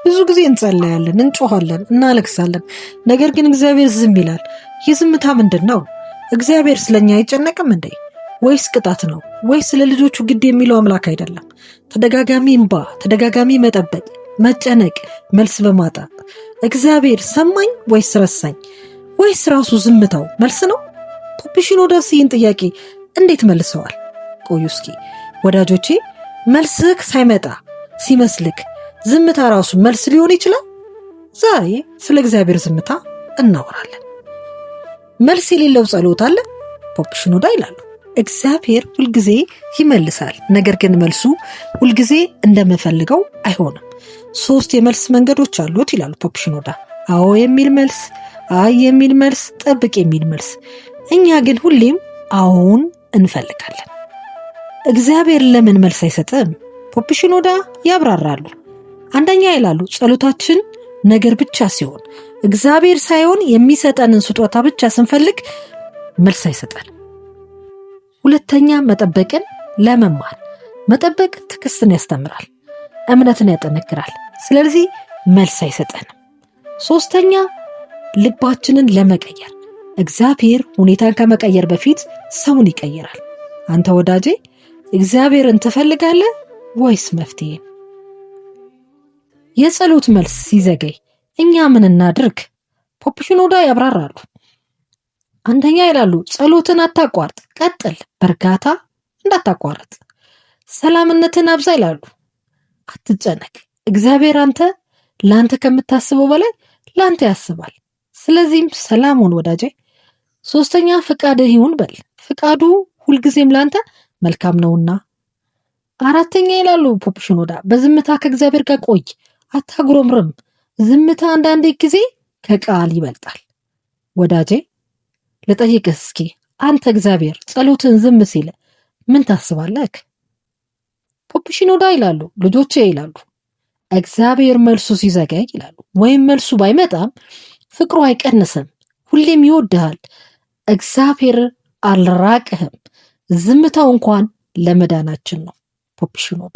ብዙ ጊዜ እንጸለያለን፣ እንጮኻለን፣ እናለቅሳለን። ነገር ግን እግዚአብሔር ዝም ይላል። ይህ ዝምታ ምንድን ነው? እግዚአብሔር ስለኛ አይጨነቅም እንዴ? ወይስ ቅጣት ነው? ወይስ ስለ ልጆቹ ግድ የሚለው አምላክ አይደለም? ተደጋጋሚ እንባ፣ ተደጋጋሚ መጠበቅ፣ መጨነቅ፣ መልስ በማጣት እግዚአብሔር ሰማኝ ወይስ ረሳኝ? ወይስ ራሱ ዝምታው መልስ ነው? ፖፕ ሺኖዳ ይህን ጥያቄ እንዴት መልሰዋል? ቆዩ እስኪ ወዳጆቼ፣ መልስህ ሳይመጣ ሲመስልክ ዝምታ ራሱ መልስ ሊሆን ይችላል? ዛሬ ስለ እግዚአብሔር ዝምታ እናወራለን። መልስ የሌለው ጸሎት አለ? ፖፕ ሽኖዳ ይላሉ። እግዚአብሔር ሁልጊዜ ይመልሳል፣ ነገር ግን መልሱ ሁልጊዜ እንደምፈልገው አይሆንም። 3 የመልስ መንገዶች አሉት ይላሉ ፖፕ ሽኖዳ። አዎ የሚል መልስ፣ አይ የሚል መልስ፣ ጠብቅ የሚል መልስ። እኛ ግን ሁሌም አዎን እንፈልጋለን። እግዚአብሔር ለምን መልስ አይሰጥም? ፖፕ ሽኖዳ ያብራራሉ። አንደኛ ይላሉ፣ ጸሎታችን ነገር ብቻ ሲሆን እግዚአብሔር ሳይሆን የሚሰጠንን ስጦታ ብቻ ስንፈልግ መልስ አይሰጠንም። ሁለተኛ፣ መጠበቅን ለመማር። መጠበቅ ትዕግስትን ያስተምራል፣ እምነትን ያጠነክራል። ስለዚህ መልስ አይሰጠንም። ሶስተኛ፣ ልባችንን ለመቀየር። እግዚአብሔር ሁኔታን ከመቀየር በፊት ሰውን ይቀይራል። አንተ ወዳጄ እግዚአብሔርን ትፈልጋለህ ወይስ መፍትሄ? የጸሎት መልስ ሲዘገይ እኛ ምን እናድርግ? ፖፕ ሽኖዳ ያብራራሉ። አንደኛ ይላሉ፣ ጸሎትን አታቋርጥ፣ ቀጥል፣ በእርጋታ እንዳታቋርጥ። ሰላምነትን አብዛ ይላሉ። አትጨነቅ፣ እግዚአብሔር አንተ ለአንተ ከምታስበው በላይ ለአንተ ያስባል። ስለዚህም ሰላም ሁን ወዳጄ። ሶስተኛ፣ ፍቃድህ ይሁን በል፣ ፍቃዱ ሁልጊዜም ለአንተ መልካም ነውና። አራተኛ ይላሉ ፖፕ ሽኖዳ፣ በዝምታ ከእግዚአብሔር ጋር ቆይ፣ አታጉረምርም። ዝምታ አንዳንድ ጊዜ ከቃል ይበልጣል። ወዳጄ ልጠይቅህ እስኪ፣ አንተ እግዚአብሔር ጸሎትን ዝም ሲል ምን ታስባለህ? ፖፕ ሽኖዳ ይላሉ፣ ልጆቼ ይላሉ፣ እግዚአብሔር መልሱ ሲዘገይ ይላሉ፣ ወይም መልሱ ባይመጣም ፍቅሩ አይቀንስም፣ ሁሌም ይወድሃል። እግዚአብሔር አልራቅህም። ዝምታው እንኳን ለመዳናችን ነው። ፖፕ ሽኖዳ።